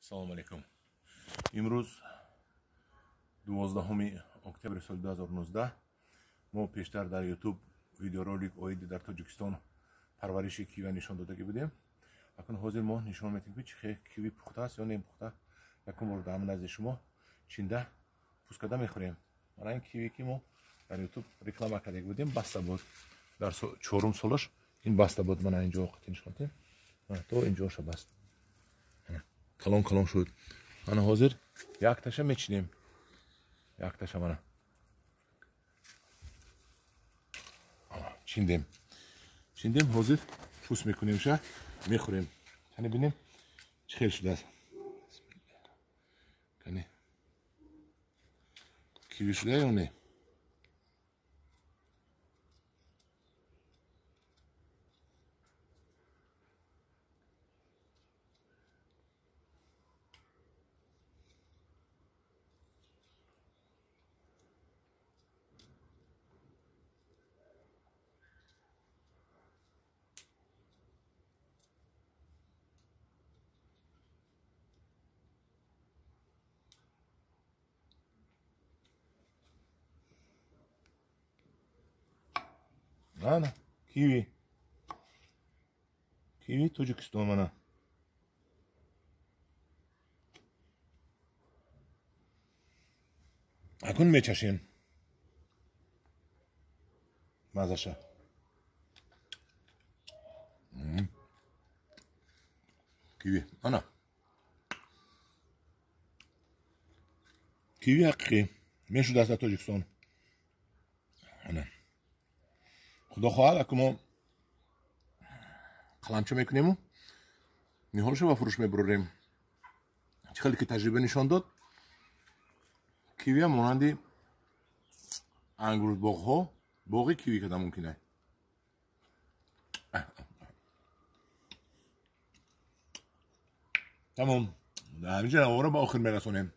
Салому алейкум. Имрӯз 12 октябри соли 2019 мо пештар дар YouTube видеоролик оиди дар Тоҷикистон парвариши киви нишон додагӣ будем. Акнун ҳозир мо нишон медиҳем, ки чӣ хел киви пухта аст ё немпухта. Якум бор дар назди шумо чинда пӯст карда мехӯрем. Мана ин киви, ки мо дар YouTube реклама карда будем, баста буд. Дар чорум солаш ин баста буд. Мана инҷо қати нишон додем. То инҷоша баст. Калон калон шуд. Ана ҳозир якташа мечинем. Якташа мана чиндем. Чиндем, ҳозир пӯст мекунемша, мехӯрем. Кани бинем, чӣ хел шудааст. Кани киви шуда ё не? Ана киви. Киви Тоҷикистон мана. Акун мечашем. Мазаша. Киви. Ана. Киви ҳақиқӣ. Мешудааст дар Тоҷикистон. Ана. Худо хоҳад, аку мо қаламча мекунему ниҳолшо ба фурӯш мебурорем. Чӣ хеле ки таҷриба нишон дод, кивия монанди ангурбоғҳо боғи киви карда мумкин аст. Тамом, дар ҳаминҷа навора ба охир мерасонем.